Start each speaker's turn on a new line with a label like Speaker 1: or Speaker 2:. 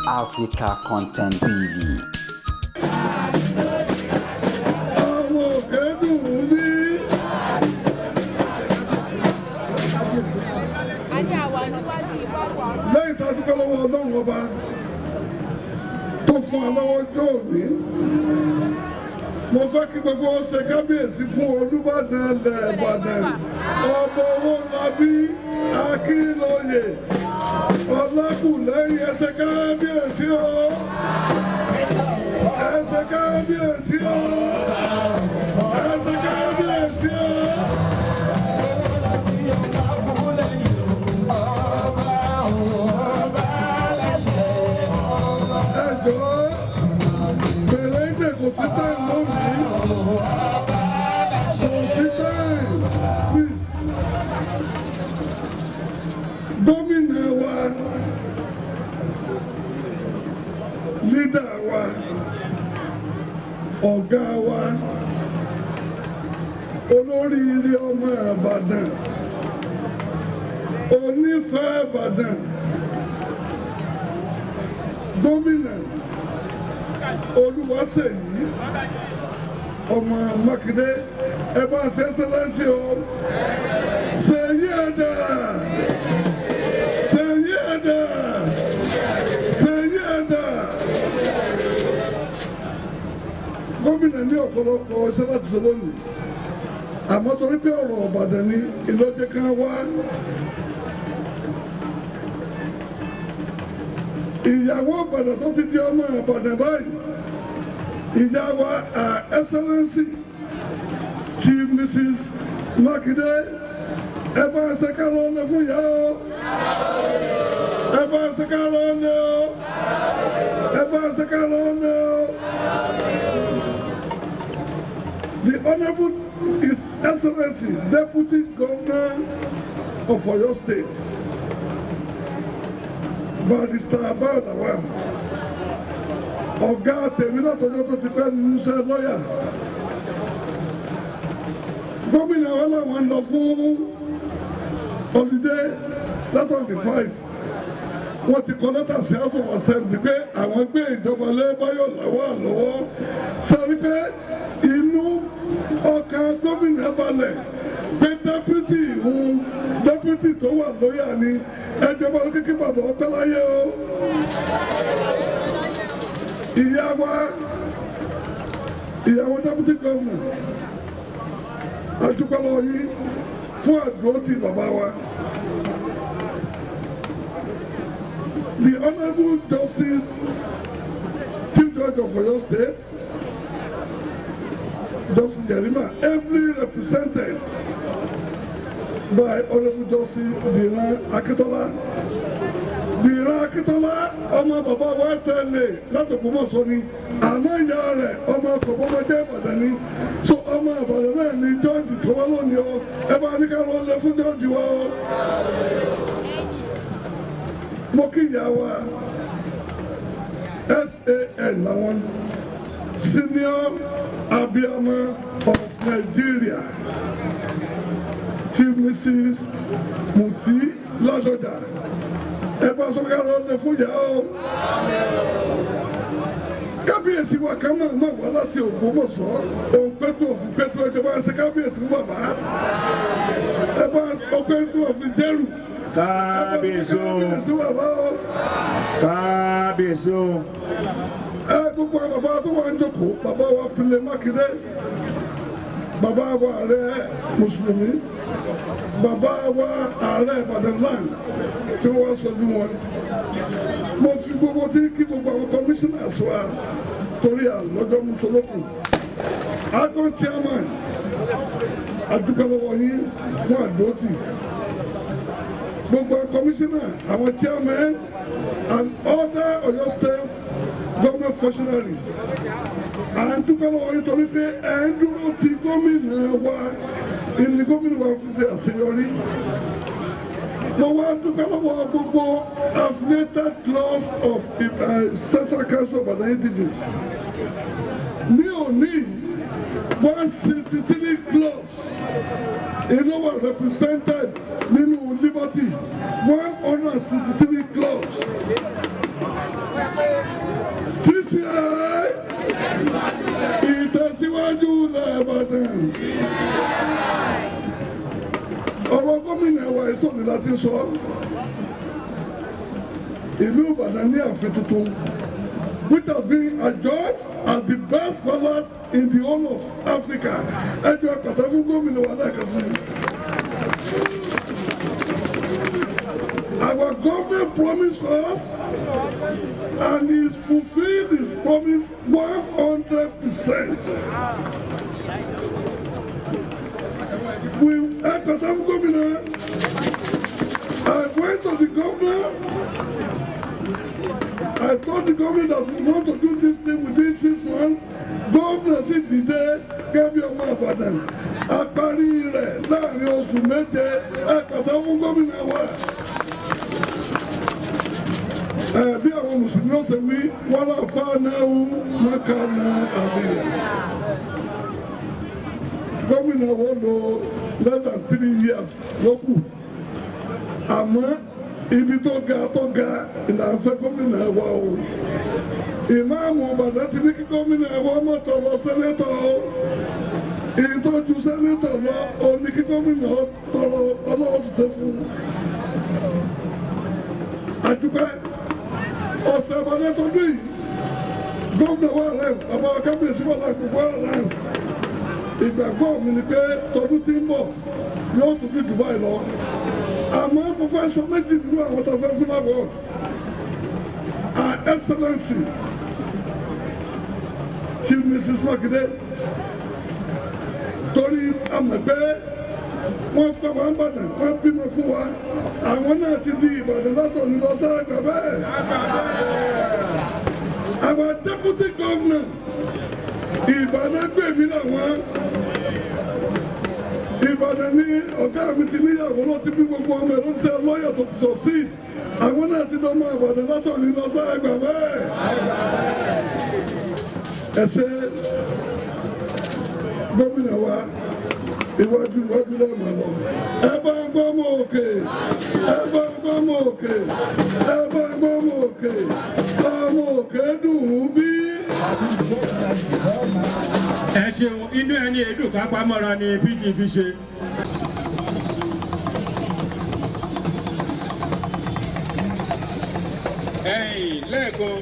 Speaker 1: Africa Content TV.
Speaker 2: Àwọn òkè dùn ún bí. Lẹ́yìn tá a dúpẹ́ lọ́wọ́ Ọlọ́run Ọba tó fún wa lọ́wọ́ ọjọ́ òní, mo fẹ́ kí gbogbo wọn ṣe kábíyèsí fún Olúbàdàn ilẹ̀ Ìbàdàn, Ọba Owólabí Akínlóye Ọlákùlẹ́yìn. Ẹ ṣe kábíyèsí o, ẹ ṣe kábíyèsí o, ẹ ṣe kábíyèsí o. Ẹ jọ̀ọ́, bẹ̀rẹ̀ ìdè, kò sí time lónìí, kò sí time, please. Gómìnà wa, leader wa, ọ̀gá wa, olóríire ọmọ Ìbàdàn, onífẹ̀ẹ́ Ìbàdàn, Gómìnà Olúwaṣèyí ọmọ Mákindé, ẹ bá ṣe excellency o. Ṣèyí ẹ̀dá, Ṣèyí ẹ̀dá, Ṣèyí ẹ̀dá. Gómìnà ní ọ̀pọ̀lọpọ̀ iṣẹ́ láti ṣe lónìí, àmọ́ torí pé ọ̀rọ̀ Ìbàdàn ni ìlọ́jẹ́ kan wá. Ìyàwó Ìbàdàn tó ti di ọmọ Ìbàdàn báyìí, ìyá wa, Excellency Chief Mrs. Mákindé, ẹ bá ṣe ká lọ lẹ fún ìyá o, ẹ bá ṣe ká lọ lẹ o, ẹ bá ṣe ká lọ lẹ o. The Honourable His Excellency Deputy Governor of Oyo State, Barrister Bayo Lawal, ọ̀gá tèmi látọjọ́ tó ti pẹ́ nínú iṣẹ́ lọ́yà. Gómìnà wa làwọn ń lọ fún holiday látọ̀ the 5. Wọ́n ti kọ lẹ́tà sí House of Assembly pé àwọn gbé ìjọba lé Báyọ̀ Lawal lọ́wọ́. Sáré pé inú ọkàn gómìnà balẹ̀ pé deputy ń deputy tó wà lóyà ni. Ẹjọba kékeré, bàbá ọpẹ́ láyé o. Ìyá wa, ìyàwó deputy governor, adúpẹ́ lọ́wọ́ yín fún àdúró ti bàbá wa. The Honourable Justice, Chief Judge of Oyo State, Justice Yerima, ably represented by Honourable Justice Dìran Akíntola. Dìran Akíntola, ọmọ bàbá wa SLA láti Ògbómọ̀ṣọ́ ni, àmọ́ ìyá rẹ̀ ọmọ kọ̀bọ́mọjẹ́ Ìbàdàn ni. So ọmọ Ìbàdàn náà ni jọ́ọ̀jì tó wá lónìí o. Ẹ bá ní ká lọ lẹ fún jọ́ọ̀jì wa o. Mo kí ìyá wa, SAN làwọn, Senior Abiyamọ of Nigeria, Chief Mrs. Muti Ládọjà, ẹ bá sọ ká lọ lẹ fún ìyá o. Kábíyèsí wa kan máa máa wá láti Ògbómọ̀ṣọ́, òun pẹ́tù òfin pẹ́tù. Ẹjọ́ bá ṣe kábíyèsí fún bàbá, ẹ bá ọpẹ́tù òfin dẹ́rù.
Speaker 3: Kábíyèsí o.
Speaker 2: Kábíyèsí bàbá o.
Speaker 3: Kábíyèsí o.
Speaker 2: Ẹ gbogbo àwọn bàbá tó wà ń jókòó, bàbá wa Pínlẹ̀ Mákindé, bàbá wa ààrẹ mùsùlùmí, bàbá wa ààrẹ Ìbàdàn land tí wọ́n wá sọdún wọn. Mo fi gbogbo tí kí gbogbo àwọn commissioners wa torí àlọ́jọ́ musolókun. ALGON chairman, adúpẹ́ lọ́wọ́ yín fún àdótì. Gbogbo àwọn commissioner, àwọn chairman and other Ọ̀yọ́ State government functionaries, à ń dúpẹ́ lọ́wọ́ yín torí pé ẹ̀ ń dúró ti gómìnà wa, ìní gómìnà wa fi ṣe àṣeyọrí. Mo wá dúpẹ́ lọ́wọ́ gbogbo affiliated clubs of Central Council of Ibadan Indigenes. Ní òní, 163 clubs ìlú wà represented nínú Liberty, 163 clubs. CCI, ìtẹ̀síwájú ilẹ̀ Ìbàdàn. Ọ̀rọ̀ gómìnà wa ìsọ̀nì láti sọ. Ìlú Ìbàdàn ní ààfin tuntun, which has been adjudged as the best palace in the whole of Africa. Ẹ jọ̀ọ́, pàtàkì fún gómìnà wa lẹ́ẹ̀kan sí i. Our governor promised us and he's fulfilled his promise 100%. We ẹ pàtàkì fún gómìnà. I went to the governor. I told the governor that we want to do this thing within 6 months. Governor sì dìde gẹ́gẹ́ bí ọmọ Ìbàdàn. A parí rẹ̀ láàrin oṣù 7. Ẹ pàtàkì fún gómìnà wa. Ẹ bí àwọn Mùsùlùmí ó ṣe wí, wọ́n rà fáánáwó mọ́kànnà àbíyà. Gómìnà wo lo less than 3 years ló kù. Àmọ́ ibi tó ga tó ga ìlànà fẹ́ gómìnà wa o. Ìmáàmù Ìbàdàn ti ní kí gómìnà wa má tọrọ senator o. Ìtọ́jú senator lọ o ní kí gómìnà tọrọ, ọlọ́wọ́ ti ṣe fún un. Àdúpẹ́ ọ̀sẹ̀ Ìbàdàn tọdún yìí, gómìnà wà rẹ̀, bàbá wa kábíyèsí wà láì, gbogbo wà rẹ̀. Ìgbàgbọ́ mi ni pé tọdún tí ń bọ̀ yóò tún bí jù báyìí lọ. Àmọ́ mo fẹ́ sọ méjì nínú àwọn tó fẹ́ fún l'award. Her Excellency Chief Mrs. Makinde, torí àmọ̀ pé wọ́n fẹ́ wa n'Ìbàdàn, wọ́n bímọ fún wa, àwọn náà ti di Ìbàdàn látọ̀ní lọ sáà bẹ́ẹ̀. Our deputy governor, Ìbàdàn gbèmí làwọn. Ìbàdàn ní ọ̀gá mi ti níyàwó, ló ti bí gbogbo ọmọ ẹ̀, ló ti ṣe lọ́yà tó ti succeed. Àwọn náà ti dọ́mọ Ìbàdàn látọ̀ní lọ sáà bẹ́ẹ̀. Ẹ ṣe, gómìnà wa, iwájú iwájú lẹ́ẹ̀mọ̀ lọ. Ẹ bá ń gbọ́ mọ́ òkè, ẹ bá ń gbọ́ mọ́ òkè, ẹ bá ń gbọ́ mọ́ òkè, ọmọ òkè dùn ún bí.
Speaker 3: Ẹ ṣeun, inú ẹni èédú kápá mọ́ra ni PG fi ṣe. Ẹ̀yìn lẹ́ẹ̀kan.